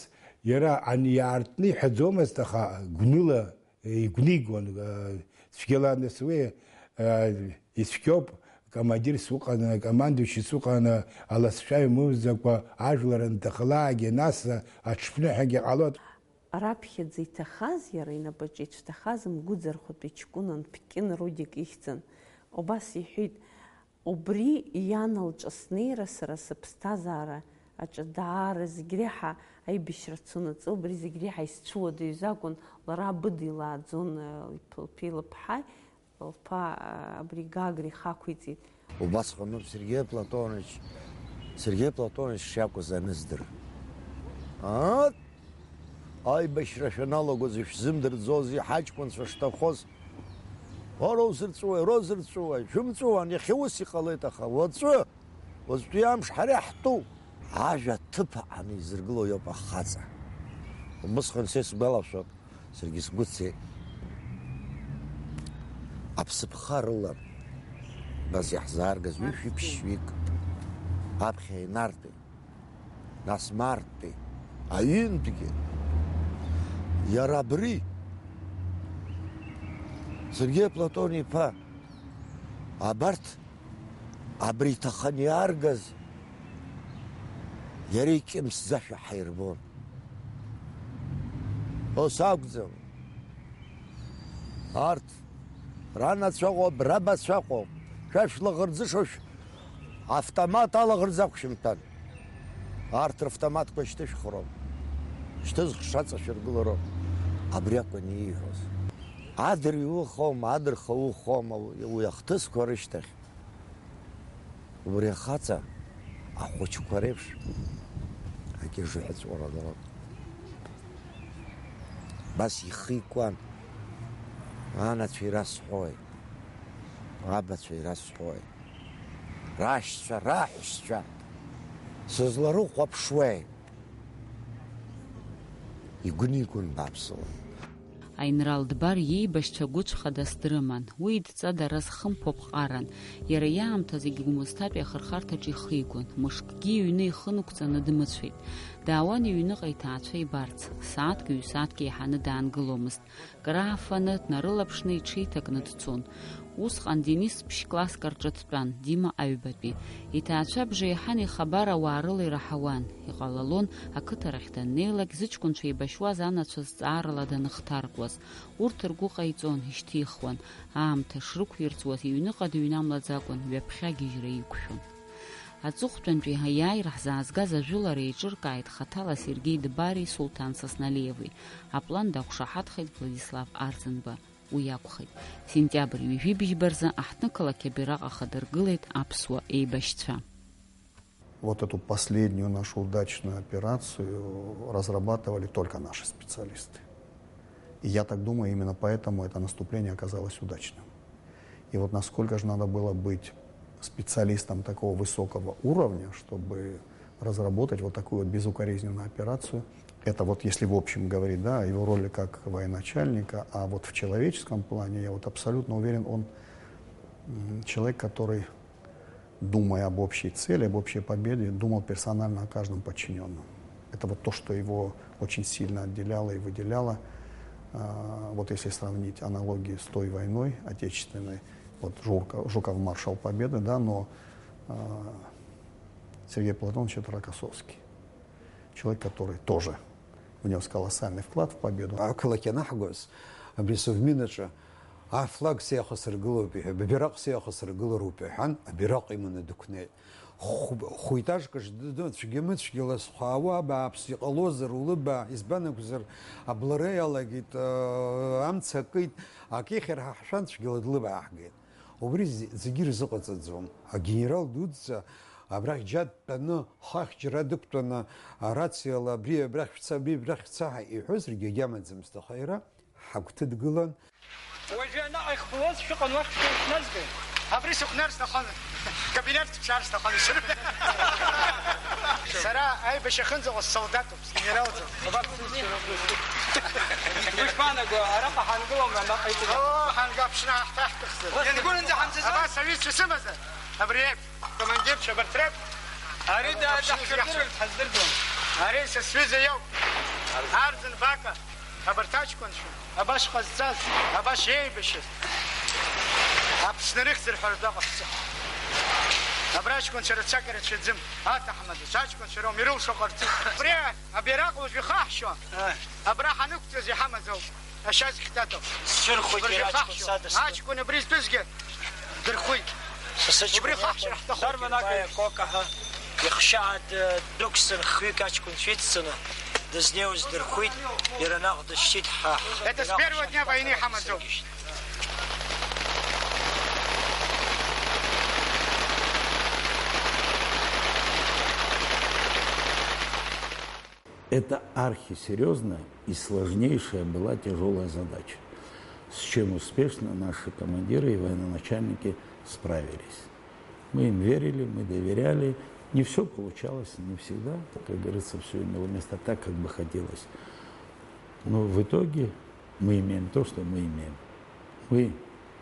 иара ани-, иаартны иҳәаӡомызт, аха гәныла игәнигон, э, цәгьала, нас уи, э, ицәгьоуп, командирс уҟаны, командующийс уҟаны, аласшәа имоуӡакәа ажәлар анҭахалаагьы, нас аҽԥныҳәагьы ҟалоит. Раԥхьаӡа иҭахаз, иара инапаҿы ицәҭахаз мгәыӡырхәатәи ҷкәынан Ԥкьын Рудик ихьӡын. Убас иҳәеит, Убри иан лҿы снеира сара сыԥсҭазаара аҿы даара зегь реиҳа аибашьра цон аҵы, убри зегь реиҳа исцәыуадаҩыз акәын, лара абыда илааӡон, лԥа, лԥеи лыԥҳаи, лԥа, абри Гагра ихы ақәиҵеит. Убасҟаноуп Сергеи Платонович, Сергеи Платонович шиакәыз аныздыр. Ааҭ! Аибашьра шәаналагоз ишәзымдырӡози, ҳаҷкәынцәа шҭахоз? Уара узырҵәуеи, уара узырҵәуеи? Шәымҵәуан, иахьа ус иҟалеит, аха уаҵәы, уаҵәтәи амш ҳара иаҳтәу, ажәа ҭыԥ аҟаны изыргыло иоуп ахаҵа. Убысҟан са исгәалашәоит, саргьы сгәы цеит. Аԥсыԥха рыла, абас иаҳзааргаз ҩышәи ԥшьҩык, аԥхьа инартәи, нас марттәи, аҩынтәгьы. Иара абри, Сергеи Платон-иԥа, абарҭ, абри иҭахын иааргаз, иара икьымсӡашәа ҳаирбон. Ус акәӡам. Арҭ ранацәа ыҟоуп, рабацәа ыҟоуп. Шәа шәлаӷырӡышо шә-, автомат алаӷырӡ ақәшәымҭан. Арҭ рафтоматқәа шьҭышәхроуп. Шьҭызх шаҵашәыргылароуп. Абри акәын ииҳәоз. Адырҩауха аума, адырхаауха аума уи ахҭысқәа рышьҭахь? Убри ахаҵа ахәыҷқәа реиԥш акьыжыҳәа ҵәҟьарала абас ихы икуан. Анацәа ирасҳәои, абацәа ирасҳәои, рашьцәа, раҳәшьцәа сызларыхәаԥшуеи? Игәы никәын бааԥсыла. Аинрал Дбар иеибашьцәа гәыцә хадас дрыман, уи идҵа дара зхымԥо ԥҟаран. Иара иаамҭазы егьи Гәмысҭатәи ахырхарҭаҿы ихигон, мышкгьы иҩны ихы нықәҵаны дмыцәеит. Даауан иҩныҟа иҭаацәа ибарц, сааҭк-ҩ-сааҭк еиҳаны даангыломызт. Краафаны, днарылаԥшны иҽеиҭакны дцон. Усҟан Денис ԥшь-класск рҿы дтәан, Дима аҩбатәи. Иҭаацәа бжеиҳан ихабар ауаа рыла ираҳауан. Иҟалалон, ақыҭарахь даннеилак, зыҷкәынцәа еибашьуаз анацәа зҵаарала даныхҭаркуаз. Урҭ ргәы ҟаиҵон, ишьҭихуан. Аамҭа шрықәирӡуаз иҩныҟа дыҩнамлаӡакәан, ҩаԥхьа агьежьра иқәшәон. Аҵыхәтәантәи аиааира ҳзаазгаз ажәылара еиҿыркааит хаҭала Сергеи Дбари Сулҭан Сасналиеви. Аплан дақәшаҳаҭхеит Владислав Арӡынба. Уи акәхеит. Сентиабр ҩажәи быжьба рзы аҳҭнықалақь абираҟ ахадыргылеит аԥсуа еибашьцәа. Вот эту последнюю нашу удачную операцию разрабатывали только наши специалисты. И я так думаю, именно поэтому это наступление оказалось удачным. И вот насколько же надо было быть специалистом такого высокого уровня, чтобы разработать вот такую вот безукоризненную операцию. Это вот если в общем говорить, да, о его роли как военачальника, а вот в человеческом плане, я вот абсолютно уверен, он, м, человек, который, думая об общей цели, об общей победе, думал персонально о каждом подчиненном. Это вот то, что его очень сильно отделяло и выделяло. А, вот если сравнить аналогии с той войной отечественной, вот Жука-, Жуков маршал Победы, да, но, а, Сергей Платонович — это Рокоссовский. Человек, который тоже внес колоссальный вклад в победу. Ақалақь анаҳгоз, абри Совмин аҿы афлаг сеихасыргылоуп иҳәа, абираҟ сеихасыргылароуп иҳәан, абираҟ иманы дықәнеит. Хә-, хәитажкаҿ дыдын, цәгьа-мыцәгьала зхәаауа абааԥс иҟалозар улыбаа, избан акәзар, аблара иалагеит, аа, амца акит, акы ихьыр ҳа ҳшәан, цәгьала длыбааҳгеит. Убри зе-, зегьы ирзыҟаҵаӡом. Агенерал дуӡӡа абрахь џьа дтәаны, хыхь џьара дықәтәаны, арациала абри абрахь шәца, абри абрахь шәца ҳәа иҳәозаргьы егьамаӡамызт, аха иара ҳагәҭыдгылан. Уажәы анаҟа ихбылуаз шәыҟан, уахь шәышәназгои? Абри сыхәнар сҭахын. Кабинет сыԥшаар сҭахын, ишырҳәо. Сара аибашьра ахьынӡаҟоу ссолдатуп, сгенералӡам. Абар сызшәа. Ушԥаанаго, араҟа ҳангылома, анаҟа иҵегь? Оо, ҳанга аԥшны ҳаҳҭаҳтәыхзар. Иангәырҩанӡа ҳамцаӡои? Абас аҩызцәа сымазар, абри еиԥш, командирцәа абарҭ реиԥш. Ари да-, аԥшны даҳшәырдыруеит, зиаҳшо. Ҳаздырӡом. Ари са сҩыза иоуп. Арӡын Бака. Абарҭ аҷкәынцәа, абас ҟазҵаз, абас еибашьыз, Аԥсны рыхьӡ рҳәара дыҟаҳҵо. Абра аҷкәынцәа рацәак ирацәаӡам, аҭаҳмадацәа, аҷкәынцәа роума ирылшо ҟарҵеит. Абри абираҟ уажә ихаҳшьо, Ааи. Абра ҳанықәҵыз иҳамаз ауп, ашьа зыхьҭаҭоу. Сцәырхуеит Уажә иара аҷкәын ихаҳшьо. Садысҵоит. Аҷкәын абри зтәызгьы дырхәит. Са сыҷкәын убри иакәын, ҳахьчара ҳҭахуп. Дарбан акәын? Дарбан акәын? Кока ҳәа ихшьаа д-, дықәсын, хҩык аҷкәынцәа идҵаны, дызнеиуаз дырхәит, иара наҟ дышьҭит ҳа. Это с первого дня войны ҳамаӡоуп. Это архисерьёзная и сложнейшая была тяжёлая задача, с чем успешно наши командиры и военачальники справились. Мы им верили, мы доверяли. Не всё получалось, не всегда, как говорится, всё имело место так, как бы хотелось. Но в итоге мы имеем то, что мы имеем. Мы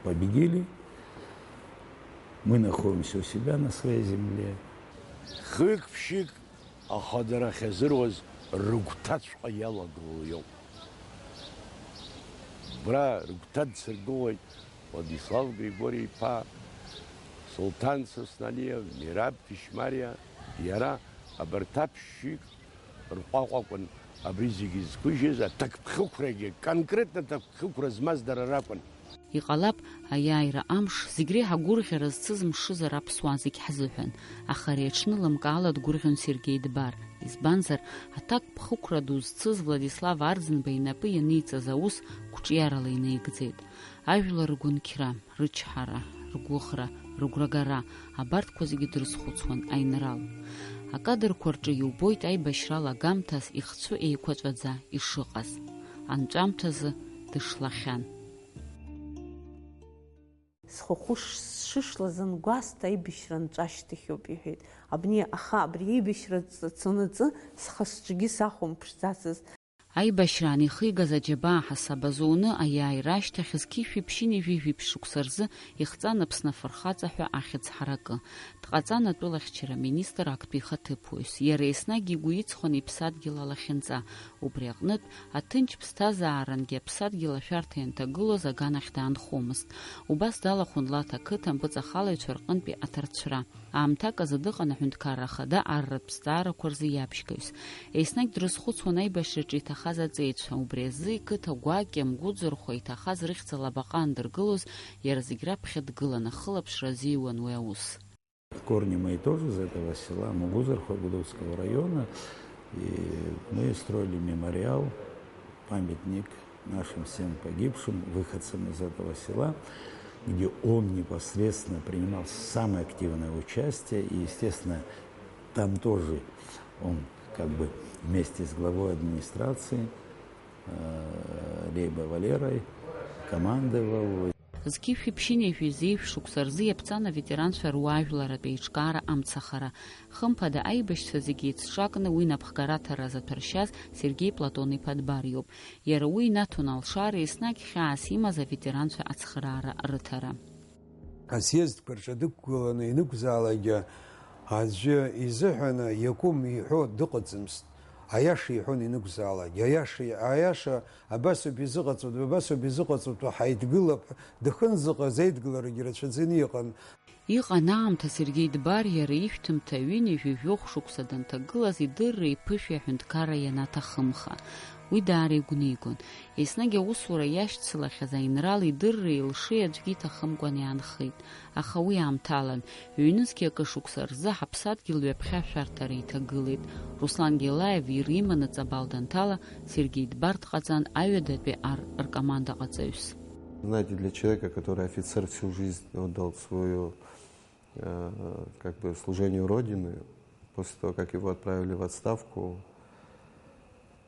победили, мы находимся у себя на своей земле. Хҩык-ԥшьҩык ахадара ахьазыруаз рыгәҭаҵәҟьа иалагылоу иоуп. Убра рыгәҭа дсыргылоит Владислав Григори-иԥа, Сулҭан Сосналиа, Мераб Ҭышьмариа, иара, абарҭ аԥшьҩык рҟәаҟәа акәын абри зегьы зқәыжьыз, аҭакԥхықәрагьы, конкретно аҭакԥхықәра змаз дара ракәын. Иҟалап, аиааира амш, зегь реиҳа гәырӷьара зцыз мшызар аԥсуаа зегь ҳзыҳәан, аха ари аҽны лымкаала дгәырӷьон Сергеи Дбар. Избанзар, аҭакԥхықәра ду зцыз Владислав Арӡынба инапы ианиҵаз аус қәҿиарала инаигӡеит. Ажәлар ргәынқьра, рычҳара, ргәыӷра, рыгәрагара, абарҭқәа зегьы дрызхәыцуан аинрал. Акадрқәа рҿы иубоит аибашьрала агамҭас ихцәы еиқәаҵәаӡа ишыҟаз. Анҵәамҭазы дышлахьан. Схахәы ш-, сшышлаз ангәасҭа, аибашьра анҵәа ашьҭахьоуп, иҳәеит. Абни, аха абри аибашьра ц-, цонаҵы схы-сҿгьы сахәамԥшӡацызт. Аибашьраан ихигаз аџьабаа ҳасаб азуны аиааира ашьҭахь зқьышәи ԥшьынҩажәи жәиԥшь шықәса рзы ихҵан Аԥсны афырхаҵа ҳәа ахьӡ ҳаракы. Дҟаҵан атәылахьчара министр актәи ихаҭыԥуаҩс. Иара еснагь игәы иҵхон иԥсадгьыл алахьынҵа. Убри аҟнытә, аҭынч ԥсҭазаарангьы аԥсадгьыл ашәарҭа ианҭагылоз аганахь даанхомызт. Убас далахәын Лаҭа ақыҭа ампыҵахалаҩцәа рҟынтәи аҭарцәра. Аамҭак азы дыҟан аҳәынҭқарра ахада арратә зҵаарақәа рзы иабжьгаҩс. Еснагь дрызхәыцуан аибашьраҿы иҭахаз аҵеицәа, убри азы иқыҭа гәакьа Мгәыӡырхәа иҭахаз рыхьӡала абаҟа андыргылоз, иара зегь раԥхьа дгылан, ахылаԥшра азиуан уи аус. Корни мои тоже из этого села, Мугузархва Гудовского района. И мы строили мемориал, памятник нашим всем погибшим, выходцам из этого села, где он непосредственно принимал самое активное участие. И, естественно, там тоже он как бы вместе с главой администрации, э, Лейба Валерой командовал. Зқьышәи ԥшьынҩажәи зеижә шықәса рзы иаԥҵан аветеранцәа руаажәларратә еиҿкаара амцахара. Хымԥада, аибашьцәа зегьы еицҿакны уи напхгара аҭара заҭәаршьаз Сергеи Платон-иԥа Дбар иоуп. Иара уи инаҭон алшара еснагь хьаас имаз аветеранцәа ацхыраара рыҭара. Асъездқәа рҿы дықәгыланы ианықәзаалакгьы, аӡәы изыҳәаны иакәым иҳәо дыҟаӡамызт. Аиаша иҳәон ианықәзаалакгьы, аиаша, аиаша абасоуп изыҟаҵатәу, абасоуп изыҟаҵатәу, ҳаидгылап, дахьынӡаҟаз аидгыларагьы рацәаӡаны иҟан. Иҟан аамҭа Сергеи Дбар иара ишәҭымҭа ҩынҩажәи жәохә шықәса данҭагылаз идырреи иԥышәеи аҳәынҭқарра ианаҭахымха. Уи даара игәнигон. Еснагь аусура иашьцылахьаз аинрал идырреи илшеи аӡәгьы иҭахымкәан иаанхеит. Аха уи аамҭалан, ҩнызқьи акы шықәса рзы ҳаԥсадгьыл ҩаԥхьа ашәарҭара иҭагылеит. Руслан Гелаев ир иманы Ҵабал данҭала, Сергеи Дбар дҟаҵан аҩадатәи ар ркомандаҟаҵаҩс. Знаете, для человека, который офицер, всю жизнь отдал свою, э, как бы, служению Родины, после того, как его отправили в отставку,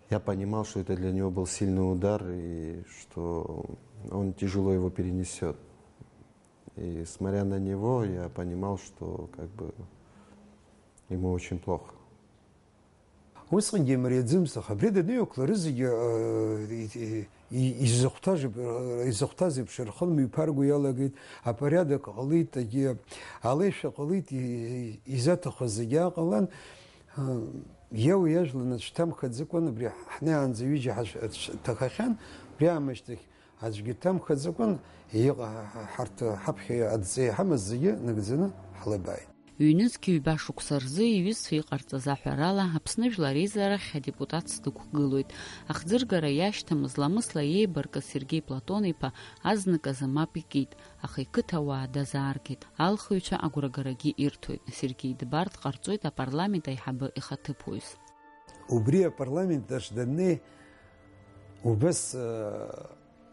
я понимал, что это для него был сильный удар, и что он тяжело его перенесёт. И смотря на него, я понимал, что, как бы, ему очень плохо. Усҟангьы имариаӡамызт, аха абри даныҩақәла рызегьы, э, и-, и-, и-, изыхәҭаз, э, изыхәҭаз еиԥш рхы мҩаԥарго иалагеит, апорядок ҟалеит, егьи алеишәа ҟалеит, и-, и-, изаҭахыз зегьы ааҟалан, э, иауа иажәла нацәҭамхаӡакәан, абри ҳнеиаанӡа ҩыџьа ҳацә-, ацә-, ҭахахьан, абри аамышьҭахь аӡәгьы дҭамхаӡакәан, иҟа-, ҳарҭ ҳаԥхьа адҵа иҳамаз зегьы нагӡаны ҳлыбааит. Ҩнызқь ҩба шықәса рзы иҩызцәа иҟарҵаз аҳәарала, Аԥсны Жәлар Реизарахь адепутатс дықәгылоит. Ахӡыргара иашьҭамыз ламысла иеибаркыз Сергеи Платон-иԥа азныказы мап икит, аха иқыҭауаа дазааргеит. Алхыҩцәа агәрагарагьы ирҭоит. Сергеи Дбар дҟарҵоит апарламент аиҳабы ихаҭыԥуаҩс. Убри апарламент аҿы даннеи, убас, э,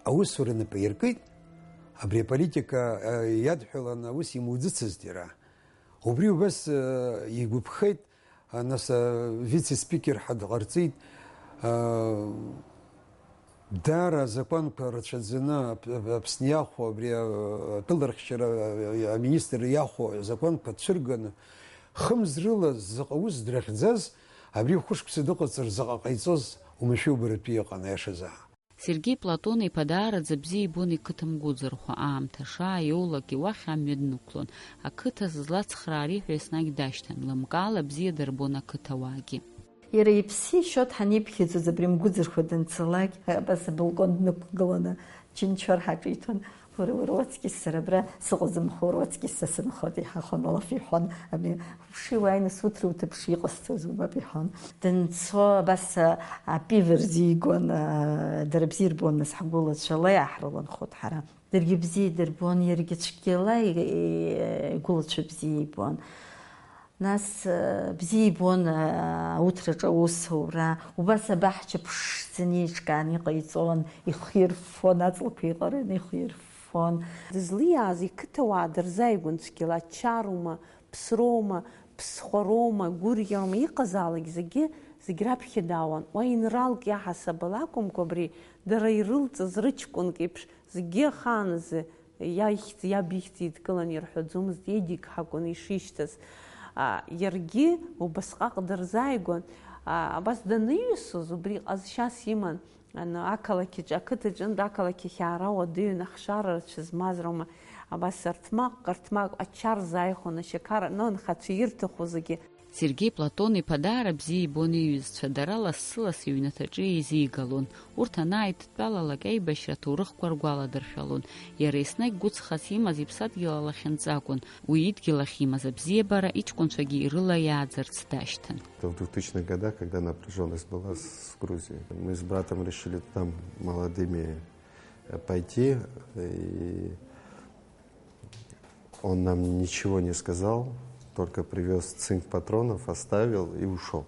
аусура напы аиркит, абри аполитика, э, иадҳәаланы аус имуӡыцызт иара. Убри убас, э, игәаԥхеит, а, нас, а, вице-спикер ҳәа дҟарҵеит, а, даара азакәанқәа рацәаӡаны Ап-, Ап-, Аԥсны иахәо, абри, а, атәылархьчара, а, а, аминистр иахәо азакәанқәа цәырганы, хымз рыла заҟа ус дрыхьӡаз, абри хәышықәса дыҟаҵар заҟа ҟаиҵоз, уамашәа убаратәы иҟан, аиашазы. Сергеи Платон-иԥа даараӡа бзиа ибон иқыҭа Мгәыӡырхәа, аамҭа шааиоулакгьы уахь амҩа днықәлон, ақыҭа злацхраари ҳәа еснагь дашьҭан, лымкаала бзиа дырбон ақыҭауаагьы. Иара иԥси Шьоҭ ҳанеиԥхьаӡоз абри Мгәыӡырхәа данцалак, абас абалкон днықәгыланы, џьынџьуар ҳаҿиҭуан. Уара, уара уаҵкьыс сара абра сыҟаӡам, уара уаҵкьыс са сынхоит, иҳахон, алаф иҳәон, ами, уԥши, уааины суҭра уҭаԥши, иҟасҵозеи, мап иҳәон. Данцо абас, а, апивер зигон, а, дара бзиа ирбон, нас ҳгәылацәа ла иааҳрыланхот ҳара. Даргьы бзиа идырбон, иаргьы цәгьала и-, и-, игәылацәа бзиа ибон. Нас, э, бзиа ибон, э, ауҭраҿы аусура, убас абаҳча ԥшӡаны еиҿкааны иҟаиҵон, ихирфон, аҵлақәа еиҟараны ихирфон. Дызлиааз иқыҭауаа дырзааигәан цәгьала, чароума, ԥсроума, ԥсхәароума, гәырӷьароума, иҟазаалак зегьы, зегь раԥхьа даауан. Уа инралк иаҳасабала акәымкәа, абри дара ирылҵыз рыҷкәынк еиԥш, зегьы ахааназы иа ихьӡ, иаб ихьӡ еидкыланы ирҳәаӡомызт, Едик ҳакәын ишишьҭаз. А, иаргьы убасҟак дырзааигәан. А, абас даныҩсыз, убри ҟазшьас иман, ан-, ақалақь аҿы, ақыҭаҿынтә ақалақь ахь аара уадаҩын, ахшара рацәа змаз роума, абас рҭмаҟ, рҭмаҟ ача рзааихәон, ашьақар, ну, анхацәа ирҭаху зегьы. Сергеи Платон-иԥа даара бзиа ибон иҩызцәа, дара лассы-ласс иҩнаҭаҿы еизигалон. Урҭ анааидтәалалак, аибашьра аҭоурыхқәа ргәаладыршәалон. Иара еснагь гәыцхас имаз иԥсадгьыл алахьынҵа акәын. Уи идгьыл ахь имаз абзиабара иҷкәынцәагьы ирылаиааӡарц дашьҭан. Это в двухтысячных годах, когда напряжённость была с Грузией. Мы с братом решили там молодыми, э, пойти, и он нам ничего не сказал, только привёз цинк патронов, оставил и ушёл.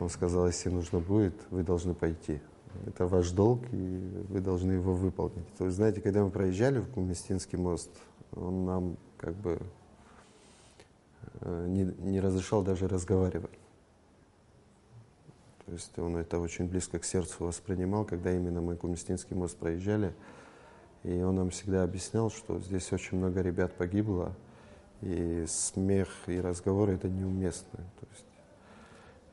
Он сказал: «Если нужно будет, вы должны пойти. Это ваш долг, и вы должны его выполнить». То есть, знаете, когда мы проезжали в Кумистинский мост, он нам как бы, э, не, не разрешал даже разговаривать. То есть он это очень близко к сердцу воспринимал, когда именно мы Кумистинский мост проезжали. И он нам всегда объяснял, что здесь очень много ребят погибло, и смех, и разговоры — это неуместно. То есть,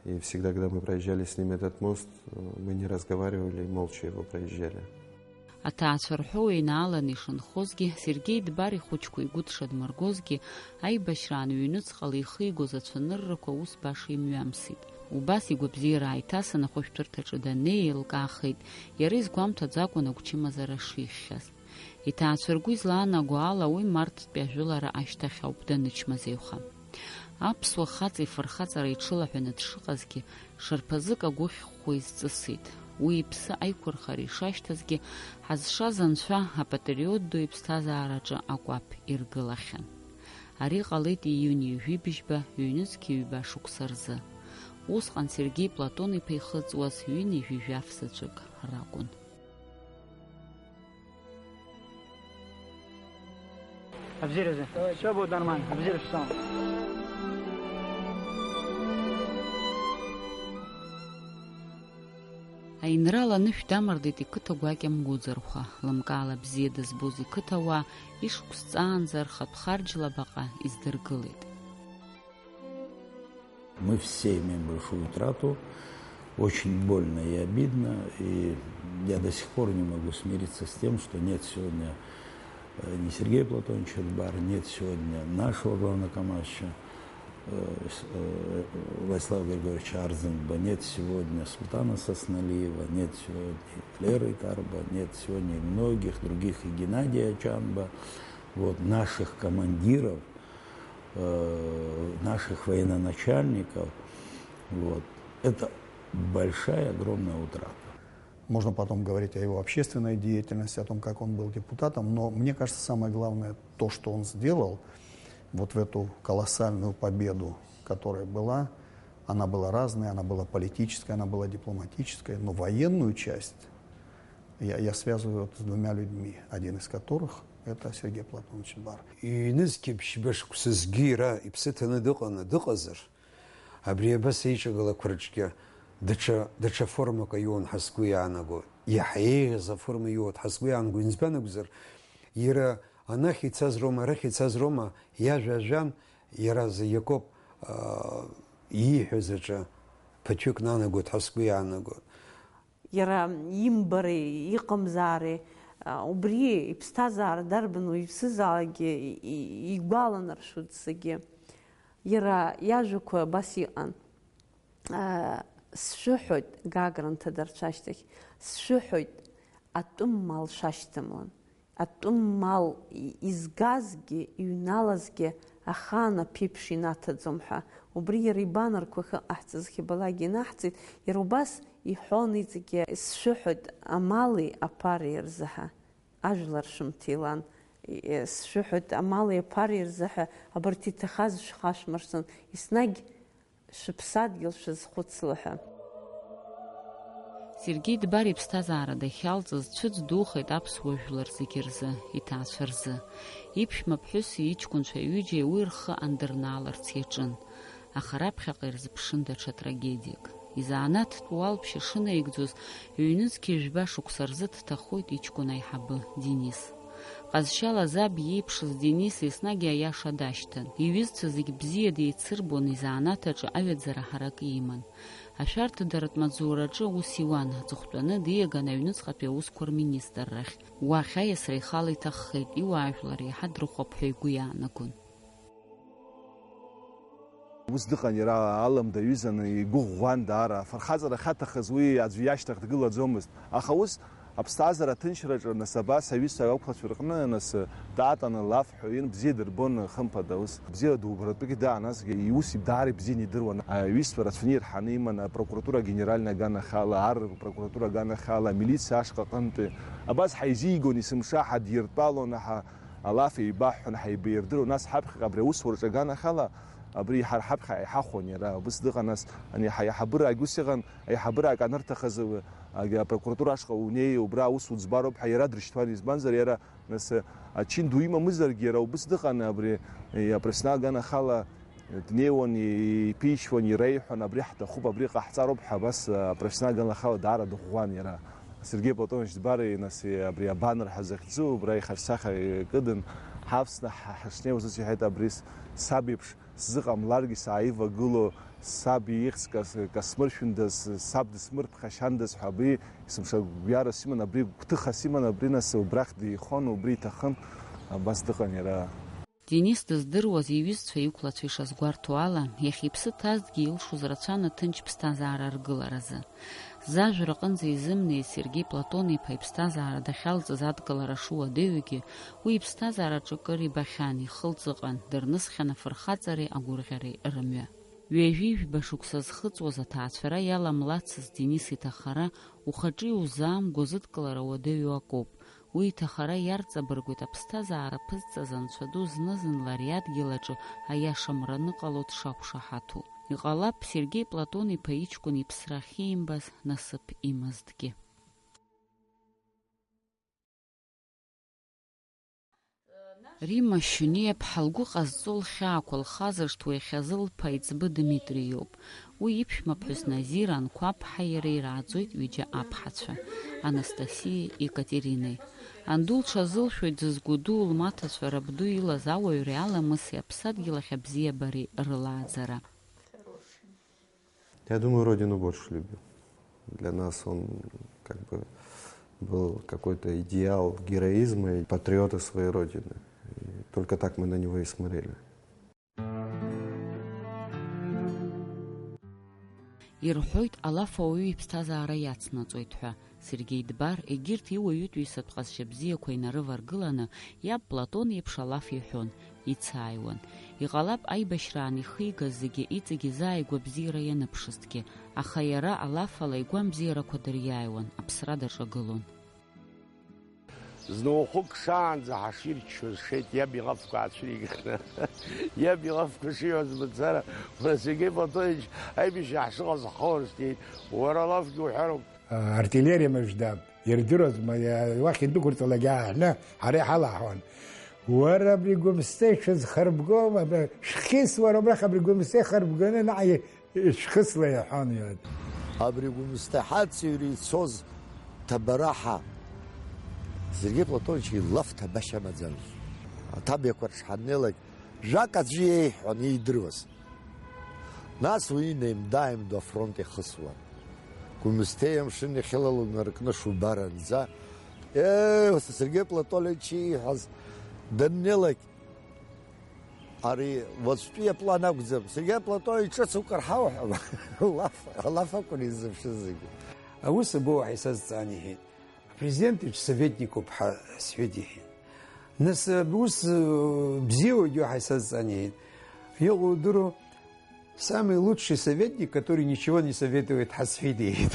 и всегда, когда мы проезжали с ним этот мост, э, мы не разговаривали, молча его проезжали. Аҭаацәа рҳәоу еинааланы ишынхозгьы, Сергеи Дбар ихәыҷқәа игәы дшадмыргозгьы, аибашьраан ҩнуҵҟала ихигоз ацәаныррақәа ус баша имҩамсит. Убас игәабзиара ааиҭасын, ахәышәтәырҭаҿы даннеи, еилкаахеит, иара изгәамҭаӡакәан агәчымазара шихьхьаз. Иҭаацәа ргәы излаанаго ала, уи марттәи ажәылара ашьҭахь ауп данычмазаҩха. Аԥсуа хаҵа ифырхаҵара иҽылаҳәаны дшыҟазгьы, шарԥазык агәыхь ӷәӷәа изҵысит. Уи иԥсы аиқәырхара ишашьҭазгьы, ҳазшаз Анцәа апатриот ду иԥсҭазаараҿы акәаԥ иргылахьан. Ари ҟалеит ииуни ҩажәи быжьба, ҩнызқьи ҩба шықәса рзы. Усҟан Сергеи Платон-иԥа ихыҵуаз ҩынҩажәи жәаф заҵәык ракәын. Абзиаразы. Всё будет нормально. Абзиара шәсоуам. Аинрал анышә дамардеит иқыҭа гәакьа Мгәыӡырхәа. Лымкаала бзиа дызбоз иқыҭауаа ишықәсҵаанӡа рхатә харџьла баҟа издыргылеит. Мы все имеем большую утрату, очень больно и обидно, и я до сих пор не могу смириться с тем, что нет сегодня, э, ни Сергея Платоновича Дбара, нет сегодня нашего главнокомандующего, э, с-, э, Владислава Григорьевича Арзенба, нет сегодня Султана Сосналиева, нет сегодня Леры Карба, нет сегодня и многих других, и Геннадия Чанба, вот, наших командиров, э, наших военноначальников, вот, это большая, огромная утрата. Можно потом говорить о его общественной деятельности, о том, как он был депутатом, но мне кажется, самое главное то, что он сделал вот в эту колоссальную победу, которая была, она была разная, она была политическая, она была дипломатическая, но военную часть я, я связываю вот с двумя людьми, один из которых — это Сергей Платонович Дбар. Ҩнызқьи ԥшьба шықәса зегьы иара иԥсы ҭаны дыҟаны дыҟазар, абри абас еиҿагылақәа рҿгьы даҽа, даҽа формак аиуан ҳәа сгәы иаанаго, иаҳа еиӷьыз аформа иоуеит ҳәа сгәы иаанагон. Избан акәзар, иара анахь ицаз роума, арахь ицаз роума, иажәа ажәан, иара зегь акоуп, аа, ииҳәаз аҿы ԥыҭҩык нанагоит ҳәа сгәы иаанагон. Иара имбареи иҟамзаареи, а, убри иԥсҭазаара дарбан уаҩԥсызаалакгьы и-, и-, игәаланаршәоит зегьы. Иара иажәақәа абас иҟан. А, сшәыҳәоит, Гагра нҭадырцәашьҭахь, сшәыҳәоит, атәым мал шәашьҭамлан. Атәым мал изгазгьы, иҩналазгьы ахаан аԥеиԥш инаҭаӡом ҳәа, убри иара ибанарқәа ахьыҟаҳҵаз хьабалак инаҳҵеит, иара убас иҳәон иҵегьы, сшәыҳәоит амали аԥареи рзыҳәа, ажәлар шәымҭилан, сшәыҳәоит амали аԥареи рзыҳәа, абарҭ иҭахаз шәхашәмыршҭын, еснагь шәыԥсадгьыл шәазхәыцла ҳәа. Сергеи Дбар иԥсҭазаара дахьалҵыз цәыӡ духеит аԥсуа жәлар зегьы рзы, иҭаацәа рзы. Иԥшәма ԥҳәыси иҷкәынцәа ҩыџьеи уи рхы андырнааларц иаҿын. Аха раԥхьаҟа ирзыԥшын даҽа трагедиак. Изанааҭтә уалԥшьа шынаигӡоз, ҩнызқьи жәба шықәса рзы дҭахоит иҷкәын аиҳабы Денис. Ҟазшьала заб иеиԥшыз Денис еснагь аиаша дашьҭан. Иҩызцәа зегь бзиа деицырбон, изанааҭ аҿы аҩаӡара ҳаракы иман. Ашәарҭадаратә маҵзураҿы аус иуан, аҵыхәтәаны диаган аҩныҵҟатәи аусқәа рминистррахь. Уахь аиасра ихала иҭаххеит, иуаажәлар иаҳа дрыхәап ҳәа игәы иаанагон. Ус дыҟан иара, алым даҩызан, игәыӷәӷәан даара. Афырхаҵара ахьаҭахыз уи аӡәы иашьҭахь дгылаӡомызт. Аха ус аԥсҭазаара аҭынчраҿы, нас, абас аҩызцәа ақәлацәа рҟны, нас, Татаны, Лаф ҳәа, ин бзиа дырбон, хымԥада, ус бзиа дубратәыгьы даан, насгьы иус даара ибзианы идыруан. Аҩызцәа рацәаны ирҳаны иман апрокуратура агенеральная аганахьала, ар прокуратура аганахьала, амилициа ашҟа аҟынтәи. Абас ҳаизигон, есымша ҳадиртәалон, ҳа-, Алаф еибаҳҳәон, ҳаибаирдыруан, нас ҳаԥхьаҟа абри аусураҿы аганахьала, абри ҳара ҳаԥхьа иҳахәон иара, убыс дыҟан, нас, ани, ҳаиҳабыраагь ус иҟан, аиҳабыраак анырҭахыз, агьа апрокуратура ашҟа унеи, убра аус уӡбароуп ҳәа иара дрышьҭуан, избанзар, иара, нас, ачын ду имамызаргьы, иара убыс дыҟан, абри, апрофессионал аганахьала днеиуан, иԥишьуан, иреиҳәон, абри ҳҭахуп, абри ҟаҳҵароуп ҳәа, абас, апрофессионал аганахьала даара дыӷәӷәан иара. Сергеи Платонович Дбари, нас, абри абанр ҳәа захьӡу, убра ихаҿсахьа кыдын, ҳавсны ҳ-, ҳашнеиуаз ус иҳәеит, абри с-, саб еиԥш сзыҟамларгьы сааивагыло, саб ихьӡ кас-, касмыршәындаз, саб дысмырԥхашьандаз ҳәа абри есымша гәҩарас иман, абри гәҭыхас иман, абри нас убрахь деихон, убри иҭахын, абас дыҟан иара. Денис дыздыруаз иҩызцәа иқәлацәа ишазгәарҭо ала, иахьа иԥсы ҭазҭгьы илшоз рацәан аҭынч ԥсҭазаара аргыларазы. Зажәра аҟынӡа изымнеиз Сергеи Платон-иԥа иԥсҭазаара дахьалҵыз адкылара шуадаҩугьы, уи иԥсҭазаараҿы кыр ибахьан, ихылҵ ыҟан, дырнысхьан афырхаҵареи агәырӷьареи рымҩа. Ҩажәи жәба шықәса зхыҵуаз аҭаацәара иаламлацыз Денис иҭахара, ухаҿы иузаамго зыдкылара уадаҩу акоуп. Уи иҭахара иарҵабыргуеит аԥсҭазаара ԥызҵаз анцәа ду зны-зынла ари адгьыл аҿы аиаша мра аныҟало дшақәшаҳаҭу. Иҟалап, Сергеи Платон-иԥа иҷкәын иԥсра ахьимбаз насыԥ имазҭгьы. Римма Шьуниаԥҳа лгәы ҟазҵо лхьаақәа лхазыршҭуа иахьазы лԥа иҵбы Дмитри иоуп. Уи иԥшәмаԥҳәыс Назира Анқәаԥҳа иареи рааӡоит ҩыџьа аԥҳацәа, Анастасиеи Екатеринеи. Анду лҽазылшәоит, дызгәыдуу лмаҭацәа рабду илаз ауаҩреи аламыси аԥсадгьыл ахь абзиабареи рылааӡара. Я думаю, родину больше любил. Для нас он как бы был какой-то идеал героизма и патриота своей родины. И только так мы на него и смотрели. Ирҳәоит, алаф ауаҩы иԥсҭазаара иацнаҵоит ҳәа. Сергеи Дбар, егьырҭ иуаҩытәыҩсатә ҟазшьа бзиақәа инарываргыланы, иаб Платон иеиԥш алаф иҳәон, ицааиуан. Иҟалап, аибашьраан ихигаз зегьы иҵегь изааигәа бзиара ианыԥшызҭгьы, аха иара алаф ала игәамбзиарақәа дыриааиуан, аԥсра даҿагылон. Зны уахык шаанӡа ҳаширччоз шеит, иаб илафқәа аацәыригахьан. Иаб илафқәа шиҳәоз мацара, уара, Сергеи Платонович, аибашьра ҳшыҟаз ҳхы уарсҭеит, уара алафгьы уҳәароуп. Артиллериа мыжда, ирдыруазма, иа-, уахь индәықәырҵалак иааҳәны, ҳара иҳалаҳауан. Уара абри Гәымсҭа ишәызхарбгома, абра шәхьыс, уара, убрахь абри Гәымсҭа ихарбганы наҟ и-, ишәхысла, иҳәон иара. Абри Гәымсҭа ҳацыҩра ицоз ҭабараҳа Сергеи Платонович илаф ҭабашьа амаӡамызт. Аҭабиақәа рҿы ҳаннеилак, жәак аӡәы иеиҳәон иидыруаз. Нас уи инеимда-ааимдо афронт ихысуан. Гәымсҭеи амшын иахьылало наркны Шубаранӡа, Ееи, Сергеи Платонович ииҳәаз даннеилак, ари уаҵәтәи аплан акәӡам. Сергеи Платонович ҿыц укыр ҳауҳәама? Лаф, алаф акәын иззыԥшыз зегьы. Аус абоу ҳәа исазҵаан иҳәеит. Апрезидент иҿы советникуп ҳәа сҳәеит иҳәеит. Нас, э, ус, э, бзиа уаҩу ҳәа исазҵаан иҳәеит. Иҟоу удыруоу, самый лучший советник, который ничего не советует, ҳәа сҳәеит иҳәеит.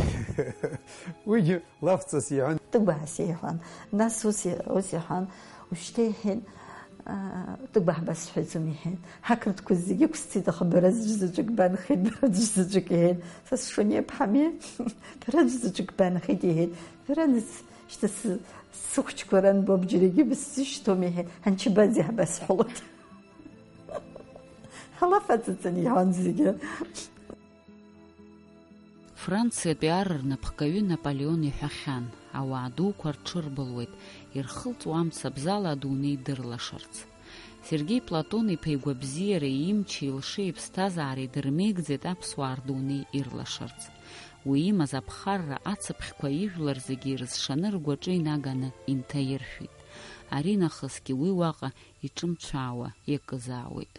Уигьы лафҵас иҳәон. Тыгәаа сеиҳәан. Нас ус и-, ус иҳәан, ушьҭа иҳәеит, аа, Тыгәаа ҳбасҳәаӡом иҳәеит. Ҳақырҭқәа зегьы ықәсҵеит, аха бара аӡә заҵәык банхеит, бара аӡә заҵәык иҳәеит. Са сшониеиԥҳами, бара аӡә заҵәык банхеит иҳәеит. Бара нас шьҭа сы-, сыхәҷқәа ранбоуп, џьарагьы бысзышьҭоума иҳәеит. Анчыбаӡе ҳбасҳәалоит. Ҳалаф аҵаҵан иҳәон зегьы. Франциатәи ар рнапхгаҩы Наполеон иҳәахьан, ауаа дуқәа рҽырбылуеит, ирхылҵуа амца бзала адунеи дырлашарц. Сергеи Платон-иԥа игәабзиареи имчи лшеи иԥсҭазаареи дырмеигӡеит аԥсуаа рдунеи ирлашарц. Уи имаз аԥхарра ацыԥхьқәа ижәлар зегьы ирызшаны ргәаҿы инаганы инҭаиршәит. Аринахысгьы уи уаҟа иҿымцәаауа иакызаауеит.